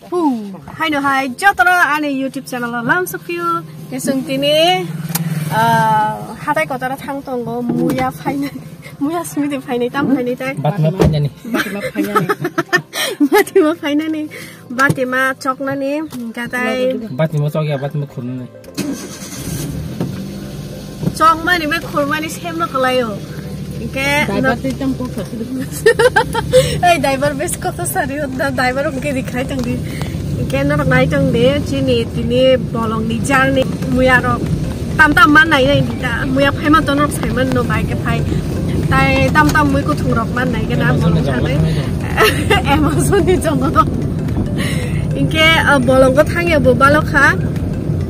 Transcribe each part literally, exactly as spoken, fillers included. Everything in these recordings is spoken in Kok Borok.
Pu, haino hai jotono ani YouTube channel o lamsok phiyo. Kesung tini, ah, hatai kotoro thang tongo, muya phainai, muya simi de phainai, tam phainai tai. Batima phainani. Batima phainani. Batima phainani, batima choknani, gatai. Batima chokya, batima khurnani. Chongmani bai khurmani semno kalaio. Hingke driver no twi tamo kok sasi dukhu. Ei, driver bes kok sari honna, driver hingke rikhai tongdi. Hingke norok nai tongdi, chini tini bolongni journey, muya rok tam tam man nai nai di ta, muya phaima to norok saiman no bai ke phai. Tai tam tam mui kuthung rok man nai ke na bolong thangwi. Amazon ni jongol. Hingke, ah, bolongo thangya bo balok kha.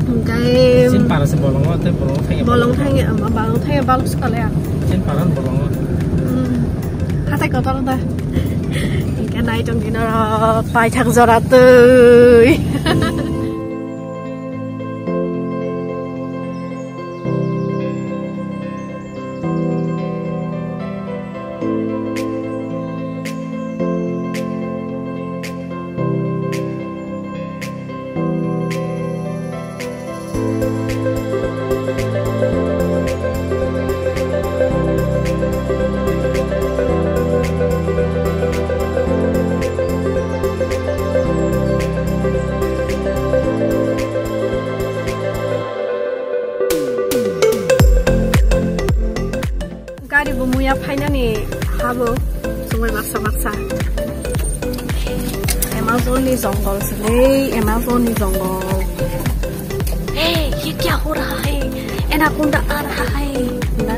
Hingke, Chin para se bolongo, tei bolongo thangya bolong bolongo. Thangya, ama bolong thangya balok se kale ya. Chin para bolongo. Hmm. Hatai kotor da. Hingke nai tong dino ro, paithak jora twi. Gari bo muya phainani habo sungwi baksa baksa. Amazon ni jongol sile, Amazon ni jongol. Hey, ye kya ho raha hai? Anaconda aa raha hai. Na?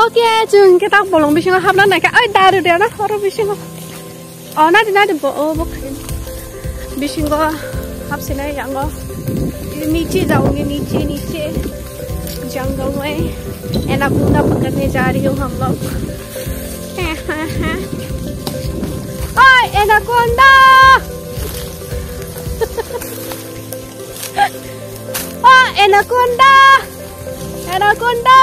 Oke, chwng khe tak bolong bisingo hapna naikha. Oi, daru de na, oro bisingo. O, nadi, nadi, bo, o, bo. Bisingo hapsinai yango. Niche jaungi, niche, niche. Jungle mein. Anaconda pakadne ja rahi hu hum log. Oi, anaconda! Oh, anaconda! Anaconda!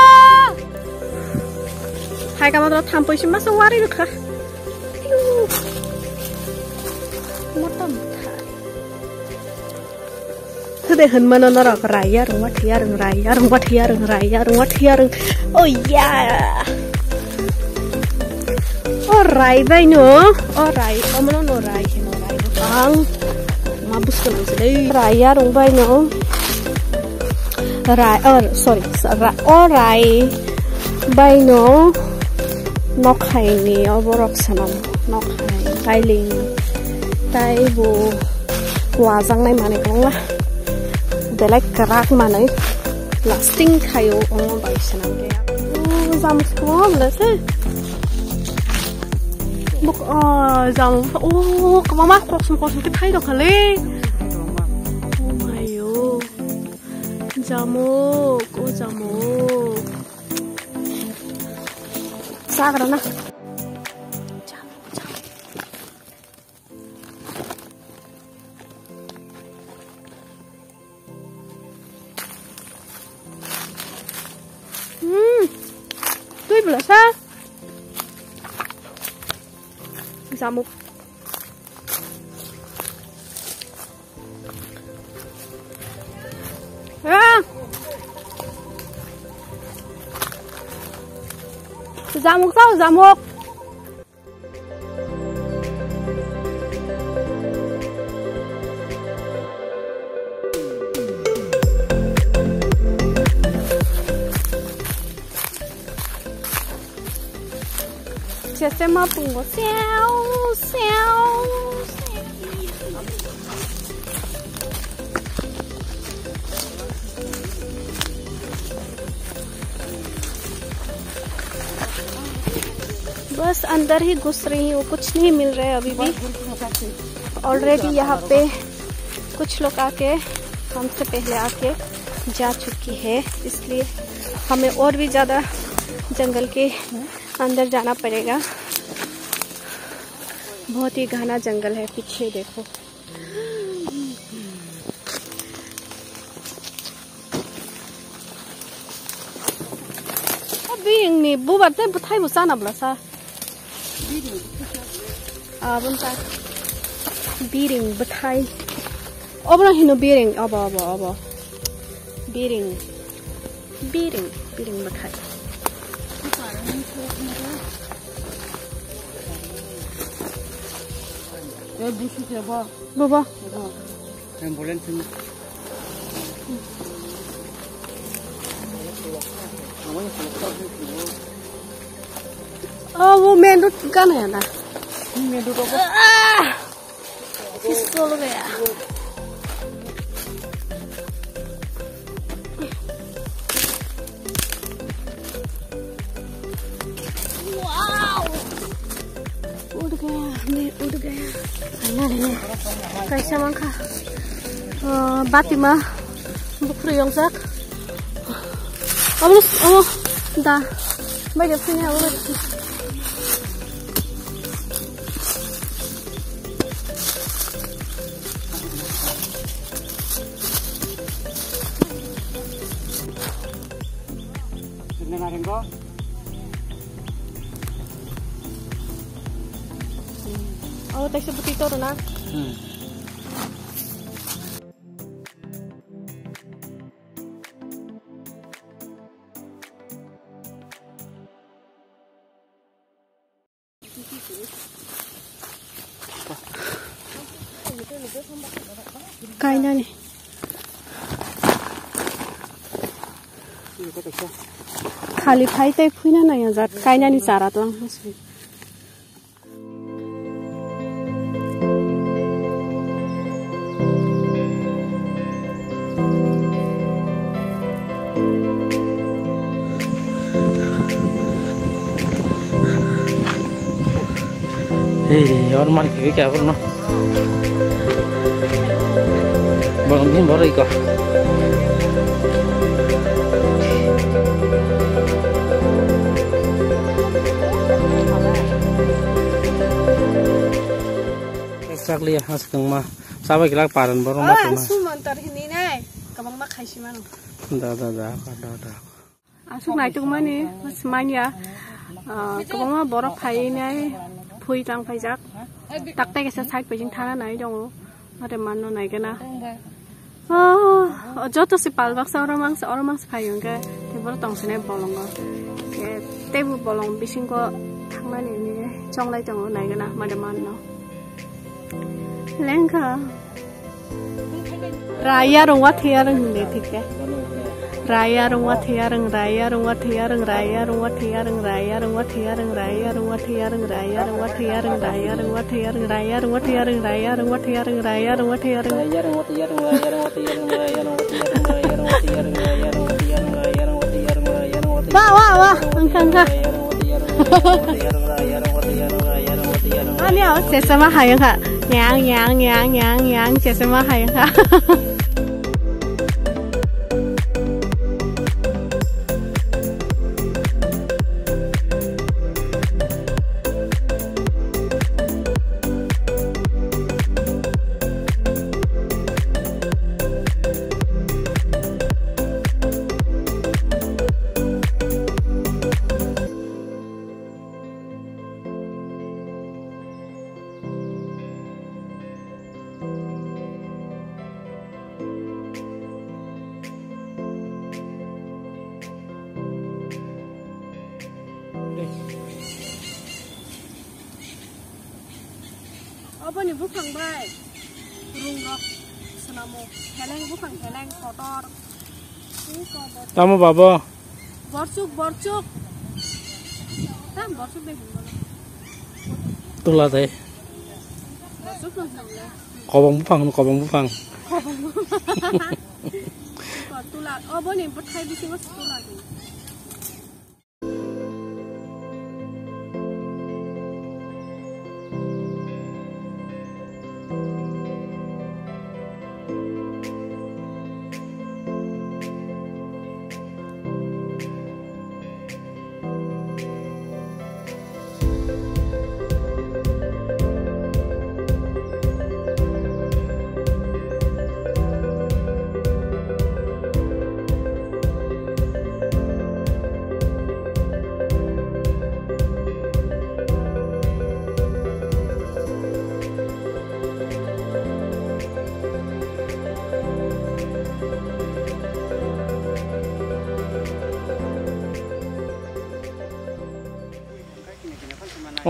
Hai ka matro thampui si masa wari rukha. Mota mota. Hede hanmano norok rai yarung, wathi yarung, rai yarung, wathi yarung, rai yarung, wathi yarung. Oh yeah. O rai bai no, o rai, omono no rai, hino rai no ang. Ma buskang se dei. Rai yarung bai no. Rai, or, sorry, sa-, ra-, o rai bai no. Nok hai ni o borok sanam. Nok hai, kailing. Tai bo wajaknai manwi kwbangma. Belai kwrak manwi. Lasting khaio omo bai swnam khe. Oh, jamuk se kwbangma bwle se. Buk, oh, jamuk, oh, kwbangma kosom kosom khe thai rok khale. Oh my, oh. Jamuk, oh, jamuk. Chagra na. Hmm. Twi bwla sa. Jamuk. Ah. Jamuk sa, jamuk. Sesema pungo. Siau, siau, siau. बस अंदर ही घुस रही हूँ, कुछ नहीं मिल रहा है अभी भी। ऑलरेडी यहाँ पे कुछ लोग आके, हमसे पहले आके जा चुकी है, इसलिए हमें और भी ज़्यादा जंगल के अंदर जाना पड़ेगा। बहुत ही घना जंगल है, पीछे देखो। Biring ni bubar tei bwthai bo chana bwla sa. Aboni ta biring bwthai. Obono hino biring, obo, obo, obo. Biring. Biring, biring bwthai. Bobo. Oh, wo main road gana ya na. Main road apa? Ah! Pistol gaya. Wow! Udah gaya, nih, udah gaya. Ayo, ayo. Kaisa mangkha. Oh, batima. Bukhru yongsak. Amo, amo, da. Bai de phini amo. Oh, tekstur putih itu, Rona. Hmm. Kainani. Khali phai tei phuina nang ya jat kainani chara tlang. Hei, orang mana kiri kiri no. Bolong din borok iko. Chakliya, ha, swkangma. Sabai glak paran borok ma tongma. Sumantar hini nai, kabangma khaisi mano. Da, da, da, da, da. Aswk naitokmani, manya, ah, kwbangma borok phainai, phui tang phaijak. Taktai kaisa side bai jing thana nai tongo. Mate manno naigana. Oh, joto se pal baksa oro mangsa, oro mangsa phai hwnkhe, tei borok tongsinai bolongo. Tei, teibo bolong bisingo thangnani hinwi chonglai tongo, naigana made manno. Lengkha. Raya rung wa thaya rung hinwi thikhe. Raya rung wa thaya rung, raya rung wa thaya rung, raya rung wa thaya rung, raya rung wa thaya rung, raya rung wa thaya rung, raya rung wa thaya rung, raya rung wa thaya rung, raya rung wa thaya rung, raya rung wa thaya rung, raya rung wa thaya rung. Wa, wa, wa, wngkha, wngkha. Ani awas sesama hai wngkha. Nyang, nyang, nyang, nyang, nyang, sesama hai wngkha. Oboni buphang bai rung rok swnamo, heleng buphang heleng kotor. Tamo babo? Borchuk, borchuk. Tam borchuk de hwnmano. Tula de. Borchuk no hwnle. Kobong buphang hwn, kobong buphang. Kobong buphang. Tula, oboni bwthai bisingo tula de.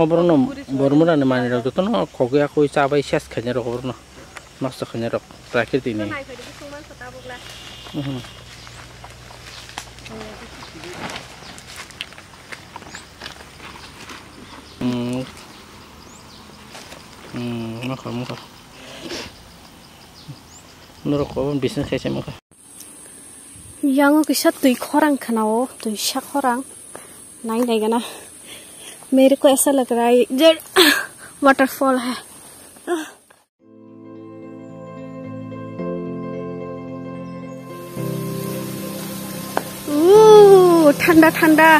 Oborno bormura ni manwi rok jotono khogwi akhwi chabai ses khainai rok oborno. Nosto khainai rok prakriti ni. Mhm. Mm. Mm, mokho, mokho. Norok obo bising khaisa mokho. Yango kisa twi khorang khwnao, twi sak khorang. Nai nai gana. मेरे को ऐसा लग रहा है इधर waterfall है। Ooh, thanda thanda.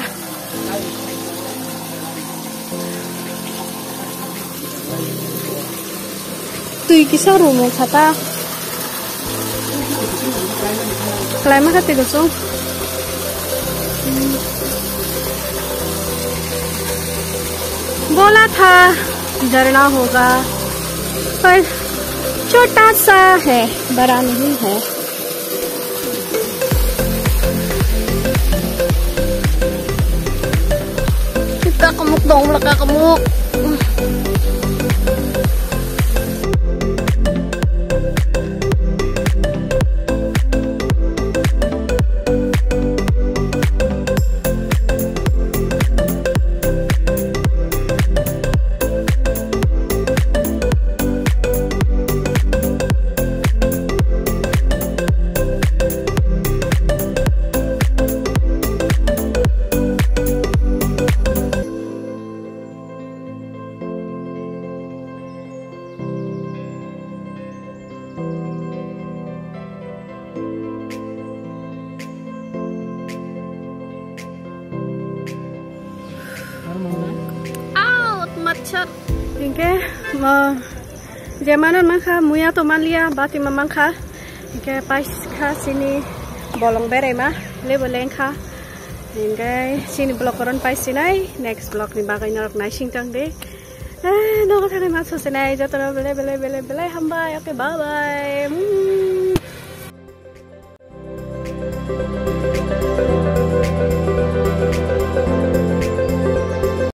Twi kisa rumo khata. Kalaima kha twi gosong. बोला था झरना होगा, पर छोटा सा है, बड़ा नहीं है। Kakamuk dong, wala kakamuk. Out, machar. Hingke, mo, je mano mankha, muya to manliya, bati ma mankha. Hingke, paiskha sini bolong beraima, lebo lengkha. Hingke, sini vlog koron paisinai, next vlog ni bagwi norok naising tong di. Eh, nogo thani ma sosinai, jotono belai, belai, belai, belai hambai. Okay, bye bye. Mm.